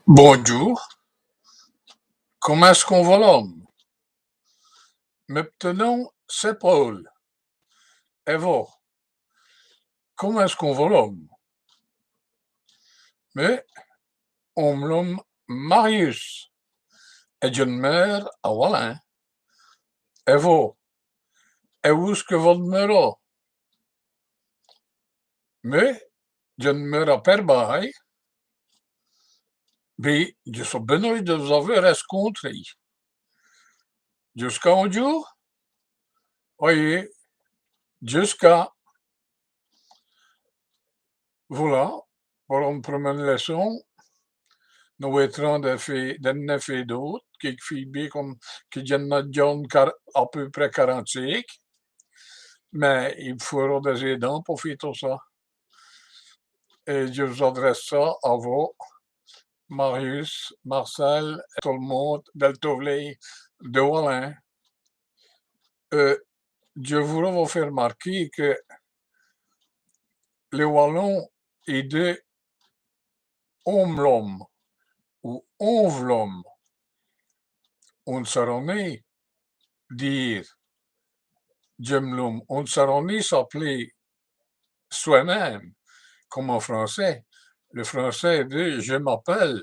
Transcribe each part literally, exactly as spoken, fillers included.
Bondjoû. Comint èst-ce qu'on vos lome ? Mè p'tit nom, c'èst Paul. Èt vos, comint èst-ce qu'on vos lome ? Mè, on m' lome Marius. Èt dji d'meure a Walin. Èt vos, èt ousqui vos d'meurez ? Mè, dji d'meure a Pèrbaye. Bén, dji so bén-auje di vos-aveûr rèscontré. Djusqu'a on djoû ? Oyi, djusqu'a. Vola, po one prumêre lèçon, nos-ètrans d'è fé, d'è fé d'ôtes, qui fét bén come qui dj'ènn' a dèdja on quar-, a pô près quarante-cénq, mins i m' faura dès-èdants po fé tot ça. Èt dji v's-adrèce ça a vos, Marius, Marcèl, èt tot l' monde dèl tauwlêye di Walin. Euh, dji vôreu vos fé r'mârquer qui lès Walons i dit « on m' lome » ou « on v' lome ». On n' sârè nén dîre « dji m' lome », on n' sârè nén s'apeler soi-même, come è francès. Li francès dit « je m'appelle »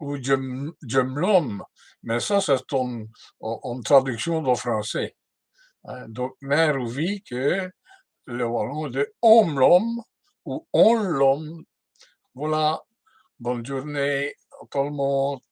ou « dji m', dji m' lome », mins ça c'è-st-one, one, one traducsion dè francès. Hin, donc, mins on vèt qui lès Walons i dit « on m' lome » ou « on l' lome ». Vola, bone djoûrnéye a tot l' monde.